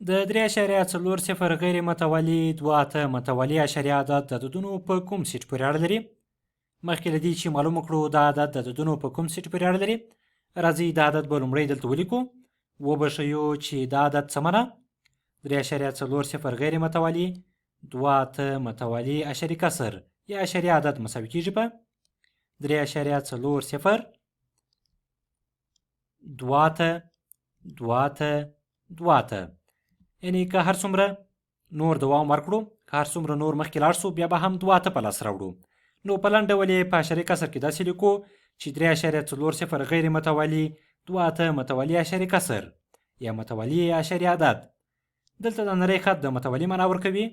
د 3.40 غیر متوالي 2.8 متوالي اعشاریه عدد د عددونو په کوم سیټ پورې اړه لري؟ مخکې له دې چې معلومه کړو دا عدد د عددونو په کوم سیټ پورې اړه لري، راځئ دا عدد به لومړی دلته ولیکو، وبه ښیو چې دا عدد څه معنا 3.40 غیر متوالي 2.8 متوالي اعشاري کسر یا اعشاریه عدد مساوي کېږي په 3.40 2.8 2.8 2.8. یعنې که هر څومره نور دوام ورکړو، که هر څومره نور مخکې لاړ سو، بیا به هم 2.8 په لاس راوړو. نو په لنډ ډول یې په اعشاري کسر کې داسې لیکو چې 3.40 غیر متوالي 2.8 متوالي اعشاري کسر یا متوالي اعشاري عدد. دلته د نری خط د متوالي معنا ورکوي،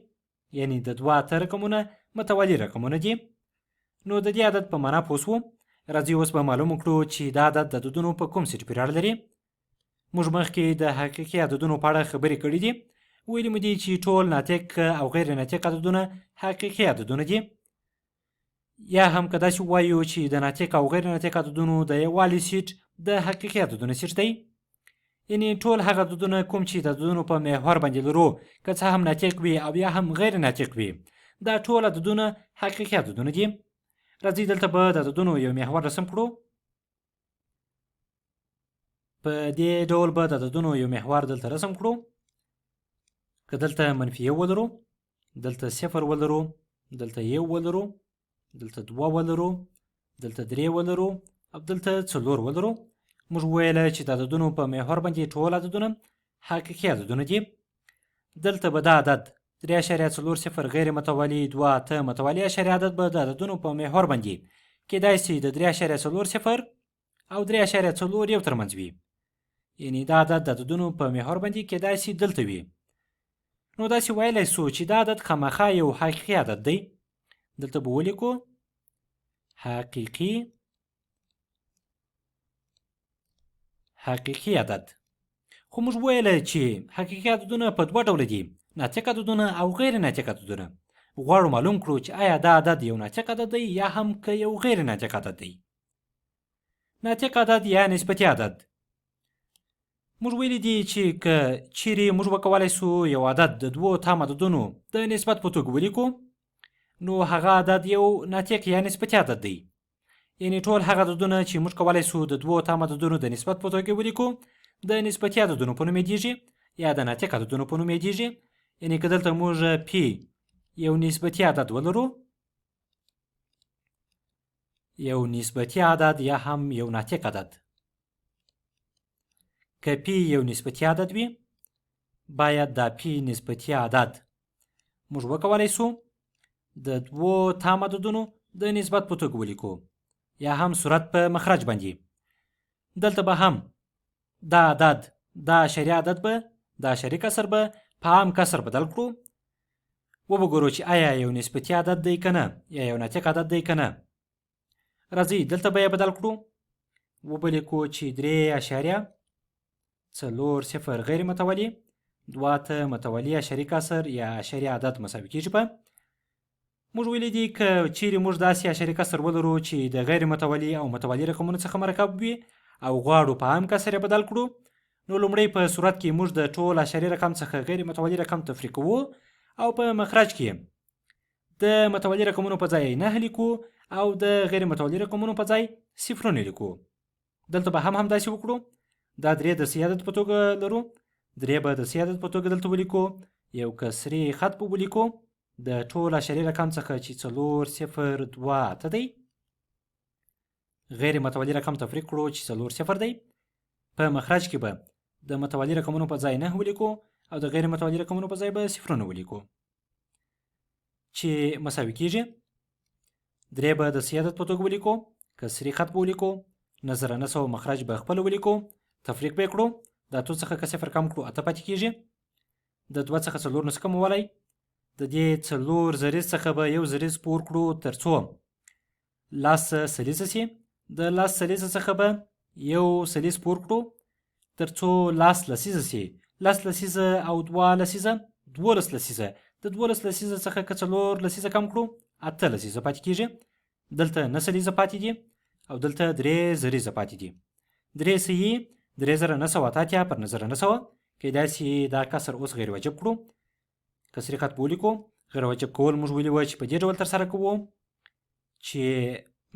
یعنې د 2.8 رقمونه متوالي رقمونه دي. نو د دې عدد په معنا پوه سوو. راځئ اوس به معلومه کړو چې دا عدد د عددونو په کوم سیټ پورې اړه لري. موږ مخکې د حقیقي عددونو په اړه خبرې کړې دي، ویلي مو دي چې ټول ناطق او غیر ناطق عددونه حقیقي عددونه دي، یا هم که داسې ووایو چې د ناطق او غیر ناطق عددونو د یووالي سیټ د حقیقي عددونو سیټ دی. یعنې ټول هغه عددونه کوم چې د عددونو په محور باندې لرو، که څه هم ناطق وي او یا هم غیر ناطق وي، دا ټول عددونه حقیقي عددونه دي. راځئ دلته به د عددونو یو محور رسم کړو. په دې ډول به د عددونو یو محور دلته رسم کړو. که دلته منفي 1 ولرو، دلته 0 ولرو، دلته 1 ولرو، دلته 2 ولرو، دلته 3 ولرو او دلته 4 ولرو، موږ وویل چې د عددونو په محور باندې ټول عددونه حقیقي عددونه دي. دلته به دا عدد 3.40 غیر متوالي 2.8 متوالي اعشاریه عدد به د عددونو په محور باندې کېدای شي د 3.40 او 3.41 ترمنځ وي. یعنې دا عدد د عددونو په محور باندې کېدای شي دلته وي. نو داسې ویلی سو چې دا عدد خامخا یو حقیقي عدد دی. دلته به ولیکو حقیقي عدد. خو موږ ویل چې حقیقي عددونه په دوه ډوله دي، ناطق عددونه او غیر ناطق عددونه. غواړو معلوم کړو چې آیا دا عدد یو ناطق عدد دی یا هم که یو غیر ناطق عدد دی. ناطق عدد یا نسبتي عدد، موږ ویلي دي چې که چیرې موږ وکولای سو یو عدد د دوو تام عددونو د نسبت په توګه ولیکو، نو هغه عدد یو ناطق یا نسبتي عدد دی. یعنې ټول هغه عددونه چې موږ کولای سو د دوو تام عددونو د نسبت په توګه ولیکو، د نسبتي عددونو په نوم یادېږي یا د ناطق عددونو په نوم یادېږي. یعنې که دلته موږ پی یو نسبتي عدد ولرو، یو نسبتي عدد یا هم یو ناطق عدد، که پی یو نسبتي عدد وي، باید دا پی نسبتي عدد موږ وکولای سو د دوو تام عددونو د نسبت په توګه ولیکو، یا هم صورت په مخرج باندې. دلته به هم دا عدد، دا اعشاریه عدد به، دا اعشاري کسر به په عام کسر بدل کړو، وبه ګورو چې آیا یو نسبتي عدد دی که نه، یا یو ناطق عدد دی که نه. راځئ دلته به یې بدل کړو، وبه لیکو چې 3.40 غیر متوالي 2.8 متوالي اعشاري کسر یا اعشاري عدد مساوي کېږي په، موږ ویلي دي که چیرې موږ داسې اعشاري کسر ولرو چې د غیر متوالي او متوالي رقمونو څخه مرکب وي او غواړو په عام کسر یې بدل کړو، نو لومړی په صورت کې موږ د ټول اعشاري رقم څخه غیر متوالي رقم تفریق کوو او په مخرج کې د متوالي رقمونو په ځای 9 لیکو او د غیر متوالي رقمونو په ځای صفرونه لیکو. دلته به هم همداسې وکړو. دا 3 د صحیح عدد په توګه لرو، 3 به د صحیح عدد په توګه دلته ولیکو، یو کسري خط به ولیکو د ټول اعشاري رقم څخه چې 4 0 2 8 دی، غیر متوالي رقم تفریق کړو چې 4 0 دی. په مخرج کې به د متوالي رقمونو په ځای 9 ولیکو او د غیر متوالي رقمونو په ځای به صفرونه ولیکو چې مساوي کېږي. 3 به د صحیح عدد په توګه ولیکو، کسري خط به ولیکو، 9,900 مخرج به خپله ولیکو، تفریق به یې کړو، د 8 څخه که 0 کم کړو 8 پاتې کېږي، د 2 څخه 4 نسو کمولی، د دې 4 زریز څخه به یو زریز پور کړو تر څو لاس سلیزه شي، د لاس سلیزه څخه به یو سلیز پور کړو تر څو لاس لسیزه شي، لاس لسیزه او 2 لسیزه 12 لسیزه، د 12 لسیزه څخه که 4 لسیزه کم کړو 8 لسیزه پاتې کېږي. دلته 9 سلیزه پاتې دي او دلته 3 زریزه پاتې دي. 3 صحیح 3988 پر 9900 کیدای شي دا کسر اوس غیر واجب کړو. کسري خط به ولیکو. غیر واجب کول موږ ویلي وه چې په دې ډول ترسره کوو چې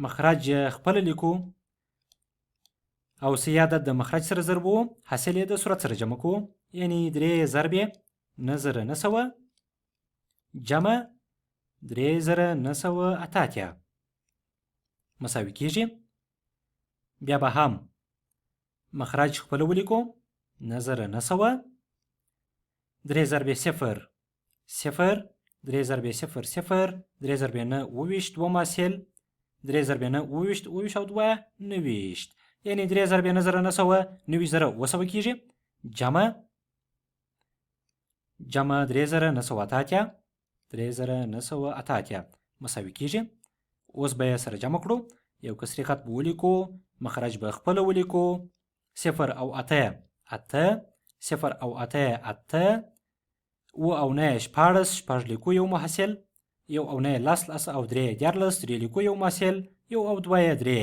مخرج خپله لیکو او صحیح عدد د مخرج سره ضربو، حاصل یې د صورت سره جمع کوو، یعنی درې ضرب یې 9900 جمع 3988 مساوي کیږي. بیا به هم مخرج خپله ولیکو، 9900، درې ضرب صفر صفر، درې ضرب صفر صفر، درې ضرب نه 27 دوه محصل، درې ضرب نه 27 27 او دوه 29، یعنی درې ضرب 9900 90700 کیږي، جمع جمع 3988 3988 مساوي کیږي. اوس به یې سره جمع کړو، یو کسري خط به ولیکو، مخرج به خپله ولیکو، صفر او اته اته، صفر او اته اته، اووه او نه 16، شپږ لیکو یو محصل، یو او نه لس، لس او درې 13، درې لیکو یو محصل، یو او دوه یې درې،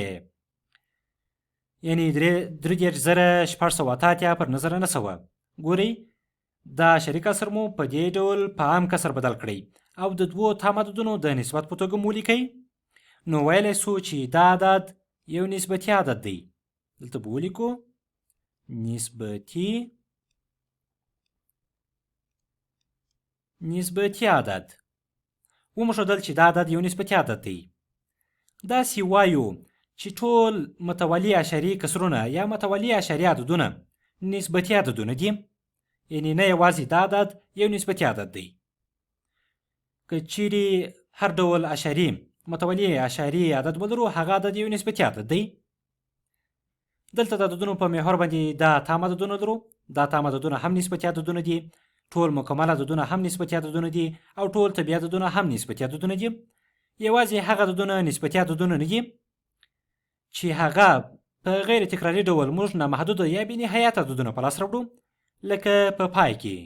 یعنی 33688 پر 9900. ګورئ دا شریک کسر مو په دې ډول په عام کسر بدل کړئ او د دوو تام عددونو د نسبت په توګه مو ولیکئ. نو ویلی سو چې دا عدد یو نسبتي عدد دی. دلته به ولیکو نسبتي عدد. ومو ښودل چې دا عدد یو نسبتي عدد دی. داسې وایو چې ټول متوالي عشري کسرونه یا متوالي عشري عددونه نسبتي عددونه دي، یعنی نه یوازې دا عدد یو نسبتي عدد دی. که چیرې هر ډول عشري متوالي عشري عدد ولرو، هغه عدد یو نسبتي عدد دی. دلته د عددونو په محور باندې دا تام عددونه لرو، دا تام عددونه هم نسبتي عددونه دي، ټول مکمل عددونه هم نسبتي عددونه دي، او ټول طبیعي عددونه هم نسبتي عددونه دي. یوازې هغه عددونه نسبتي عددونه نه دي چې هغه په غیر تکراري ډول موږ نامحدوده یا بې نهایت عددونه په لاس راوړو، لکه په پای کې.